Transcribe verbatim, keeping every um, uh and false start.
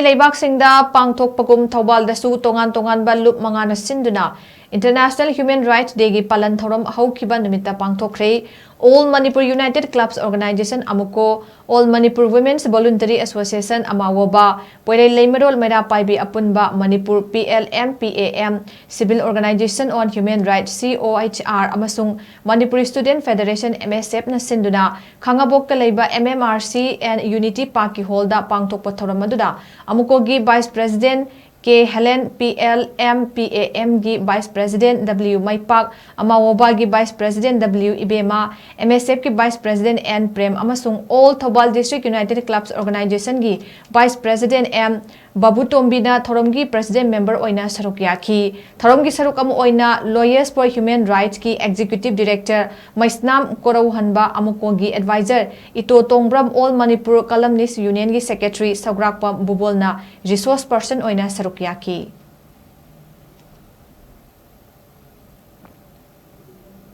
ꯂꯩꯕꯥꯛꯁꯤꯡꯗ ꯄꯥꯡꯊꯣꯛꯄꯒꯨꯝ ꯊꯧꯕꯥꯜꯗꯁꯨ ꯇꯣꯉꯥꯟ ꯇꯣꯉꯥꯟꯕ ꯂꯨꯞ ꯃꯉꯥꯅ ꯁꯤꯟꯗꯨꯅ International Human Rights Day ꯒꯤ ꯄꯥꯂꯟ ꯊꯧꯔꯝ ꯍꯧꯈꯤꯕ ꯅꯨꯃꯤꯠꯇ ꯄꯥꯡꯊꯣꯛꯈ꯭ꯔꯦ꯫ All Manipur United Clubs Organization, AMUCO, All Manipur Women's Voluntary Association, AMAWOBA, ꯄꯣꯏꯔꯩ ꯂꯩꯃꯔꯣꯜ ꯃꯩꯔꯥ ꯄꯥꯏꯕꯤ ꯑꯄꯨꯟꯕ, Manipur P L M P A M, Civil Organization on Human Rights, C O H R, ꯑꯃꯁꯨꯡ Manipur Student Federation, M S F, ꯅ ꯁꯤꯟꯗꯨꯅ ꯈꯥꯉꯕꯣꯛꯇ ꯂꯩꯕ M M R C and Unity Park ꯀꯤ ꯍꯣꯜꯗ ꯄꯥꯡꯊꯣꯛꯄ ꯊꯧꯔꯝ ꯑꯗꯨꯗ AMUCO ꯒꯤ Vice President K Helen, P L M P A M ꯒꯤ Vice President W ꯃꯩꯄꯥꯛ, AMAWOBA ꯒꯤ Vice President W ꯏꯕꯦꯝꯃ, M S F ꯀꯤ Vice President N ꯄ꯭ꯔꯦꯝ ꯑꯃꯁꯨꯡ All Thoubal District United Clubs Organization ꯒꯤ Vice President M ꯕꯥꯕꯨꯇꯣꯝꯕꯤꯅ ꯊꯧꯔꯝꯒꯤ President Member ꯑꯣꯏꯅ ꯁꯔꯨꯛ ꯌꯥꯈꯤ꯫ ꯊꯧꯔꯝꯒꯤ ꯁꯔꯨꯛ ꯑꯃ ꯑꯣꯏꯅ Lawyers for Human Rights ꯀꯤ Executive Director ꯃꯩꯁꯅꯥꯝ ꯀꯣꯔꯧꯍꯟꯕ, AMUCO ꯒꯤ Advisor ꯏꯇꯣ ꯇꯣꯡꯕ꯭ꯔꯝ, All Manipur Columnist Union ꯒꯤ Secretary ꯁꯧꯒ꯭ꯔꯥꯛꯄꯝ ꯕꯨꯕꯣꯜꯅ Resource Person ꯑꯣꯏꯅ ꯁꯔꯨꯛ ꯌꯥꯈꯤ꯫